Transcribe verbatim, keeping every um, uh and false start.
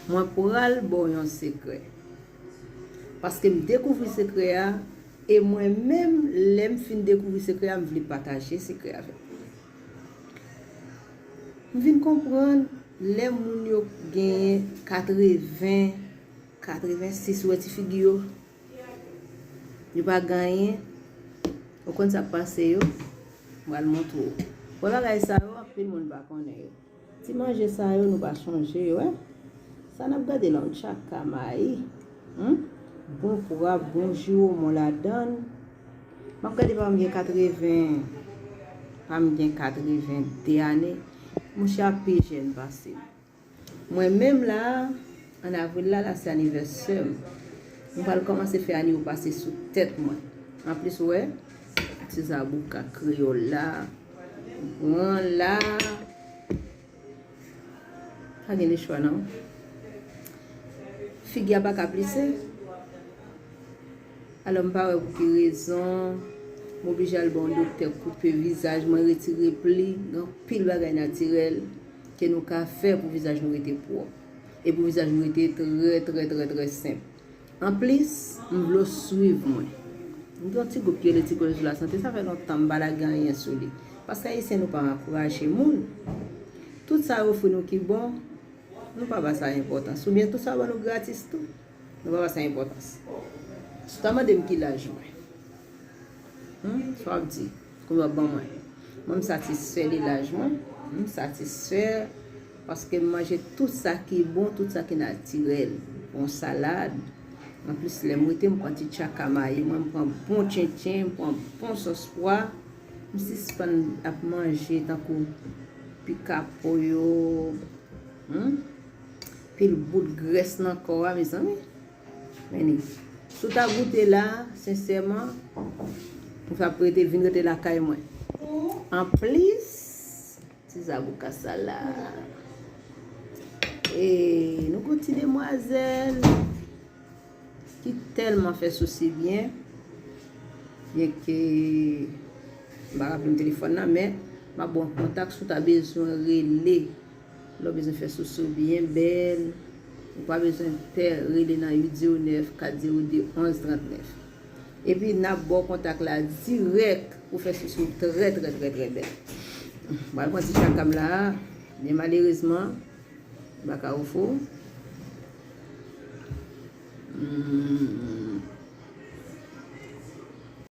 Mwen pral ba w yon sekrè. Paske m dekouvri sekrè a, e mwen menm, lè m fin dekouvri sekrè a, m vle pataje sekrè avèk ou. M vin konprann, lè moun yo genyen katreven, katrevensis, ou wè ti figi yo, yo pa gen anyen. Ou konn sa k pase yo? M pral montre w. Wè bagay sa yo, anpil moun pa konnen yo. Ti manje sa yo, nou pa chonje yo, wè. Sa n ap gade la, yon tchaka mayi. Hmm? Bon pwa, bon jiwomon ladan l. M ap gade pa m gen katreven, pa m gen katrevende ane. Monchè a pi jèn pase m. Mwen menm la, an avril la, la se anivèsè m. M pral kòmanse fè ane yo pase sou tèt mwen. Anplis, ou wè, ti zabouka kreyòl la, gran la. Pa gen lechwa non. Figi a pa ka plise. Alò, m pa wè pou ki rezon m oblije al ba yon doktè koupe vizaj mwen, retire pli. Gen anpil bagay natirèl ke nou ka fè pou vizaj nou rete pwòp e pou vizaj nou rete trè, trè, trè, trè senp. Anplis, m vle w swiv mwen. M gen yon ti gwoup ki rele Ti Koze sou Lasante, sa fè lontan m pa lage anyen sou li. Paske Ayisyen, nou pa ankouraje moun. Tout sa yo ofri nou ki bon, nou pa ba sa enpòtans. Oubyen tout sa yo ban nou gratis tou, nou pa ba sa enpòtans. Si w ta mande m ki laj mwen, hmm, sa w ap di, konbyen w ap ban mwen? Mwen, m satisfè de laj mwen, m satisfè paske m manje tout sa ki bon, tout sa ki natirèl. Bon salad. Anplis, lè m rete, m pran ti tchaka mayi mwen, m pran bon tchentchen, m pran bon sòs pwa. M sispann ap manje tankou pika poyo, hmm? Pil bout grès nan kò a, mezanmi. Men ni. Si w ta goute la, sensèman, ou t ap rete, vin rete lakay mwen. Anplis, ti zaboka sa la. E nou gon ti demwazèl ki tèlman fè sousi byen, byenke m pa raple m telefòn nan, men m ap ba w kontak si w ta bezwen rele. Lè w bezwen fè sousi w byen bèl, ou pa bezwen pè, rele nan uit zewo nèf, kat zewo de, onz trant nèf. Epi n ap ba w kontak la dirèk pou fè sousi w trè, trè, trè, trè bèl. M pral pran ti tchaka m la, men malerezman, m pa ka ofri w. Hmm.